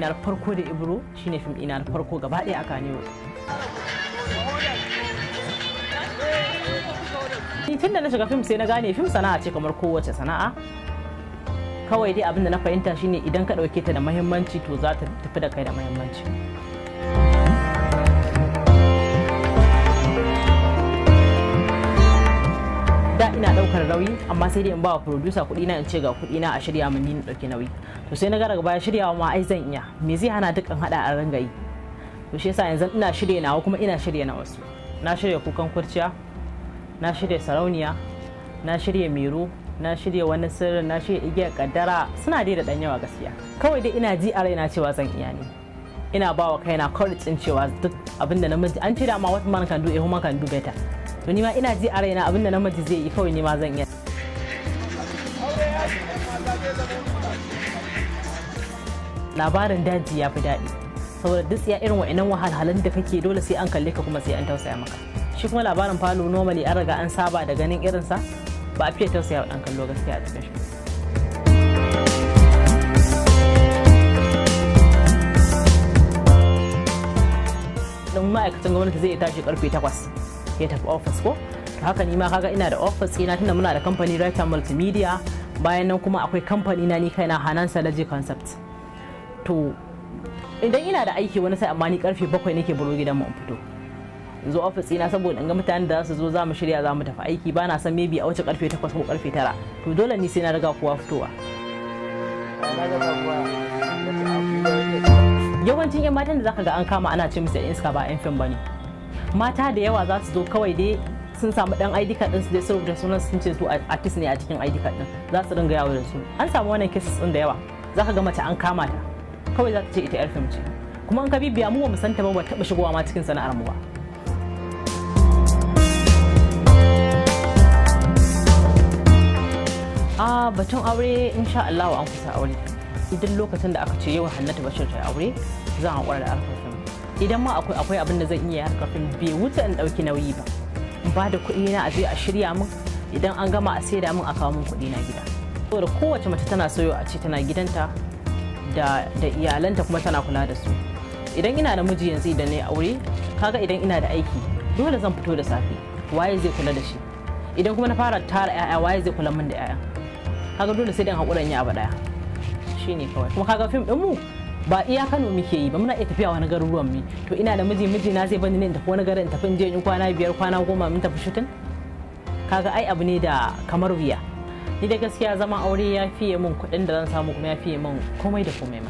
ɗina na farko da Ibro, shine fim ɗina na farko gaba ɗaya a Kannywood. Ni tun da na shiga fim sai na gane fim sana'a ce kamar kowace sana'a. Kawai dai abin da na fahimta shine idan ka ɗauke ta da muhimmanci to za ta tafi da kai da muhimmanci. Da ina ɗaukar nauyi, amma sai dai in ba wa producer kuɗi na, in ce ga kuɗi na a shirya min, ni na ɗauki nauyi. To sai na ga daga baya shiryawa ma ai zan iya, me zai hana duk in haɗa a ringa yi? To shi yasa yanzu ina shirya nawa kuma ina shirya na wasu. Na shirya Kukan Kurciya, na shirya Sarauniya, na shirya Mero, na shirya Wani Sirrin, na shirya Igiyar Kaddara. Suna dai da ɗan yawa gaskiya. Kawai dai ina ji a raina cewa zan iya ne. Ina ba wa kaina courage din cewa duk abinda namiji, an ce dama what man can do, a woman can do better. To ni ma ina ji a raina abinda namiji zai yi kawai ni ma zan iya. Labarin daji ya fi daɗi saboda duk ya irin wa'annan wahalhalun da kake, dole sai an kalle ka kuma sai an tausaya maka. Shi kuma labarin falo normally an riga an saba da ganin irinsa, ba a fiye tausaya wa ɗan kallo gaskiya a cikin shi. Don ma'aikacin gwamnati zai tashi karfe 8 ya tafi ofis ko? To haka ni ma kaga ina da ofis ina, tunda muna da kamfani Writer Multimedia, bayan nan kuma akwai kamfani na ni kaina, Hanan Salaji Concept. To idan ina da aiki wani sai, amma ni karfe 7 nake baro gidan mu in fito in zo ofis ina, saboda in ga mutanen da za su zo, za mu shirya za mu tafi aiki. Ba na san maybe a wuce karfe 8 ko karfe 9, to dole ni sai na riga kowa fitowa. Yawancin yan matan da zaka ga an kama ana ce musu yan iska ba yan fim bane. Mata da yawa za su zo kawai dai sun samu dan ID card din su dai, sun rubuta sunan, sun ce su artist ne a cikin ID card din, za su dinga yawo da su. An samu wannan cases din da yawa. Zaka ga mace an kama ta, kawai za ta ce ita yar fim ce, kuma in ka bibiya mu ba mu santa ba, ba taɓa shigowa ma cikin sana'ar mu ba. A batun aure, insha Allah an kusa aure. Idan lokacin da aka ce yau Hannatu Bashir ta aure, zan haƙura da harkar fim. Idan ma akwai abin da zan iya harkar fim, bai wuce in ɗauki nauyi ba, in ba da kuɗi na a je a shirya min, idan an gama a saida min, a kawo min kuɗi na gida. Saboda kowace mace tana soyo a ce tana gidanta da iyalanta kuma tana kula da su. Idan ina da miji yanzu, idan na yi aure, kaga idan ina da aiki dole zan fito da safe, waye zai kula da shi? Idan kuma na fara tara 'ya'ya, waye zai kula min da 'ya'ya? Kaga dole sai dan haƙura in yi abu ɗaya, shine kawai. Kuma kaga fim ɗin mu ba iya Kano muke yi ba, muna iya tafiya wani garuruwan mu. To ina da miji, miji na zai bani ne in tafi wani garin, in tafi in je in kwana 5, kwana 10 mun tafi shooting? Kaga ai abu ne da kamar wuya. Ni da gaskiya zaman aure ya fiye min kuɗin da zan samu, kuma ya fiye min komai da komai ma.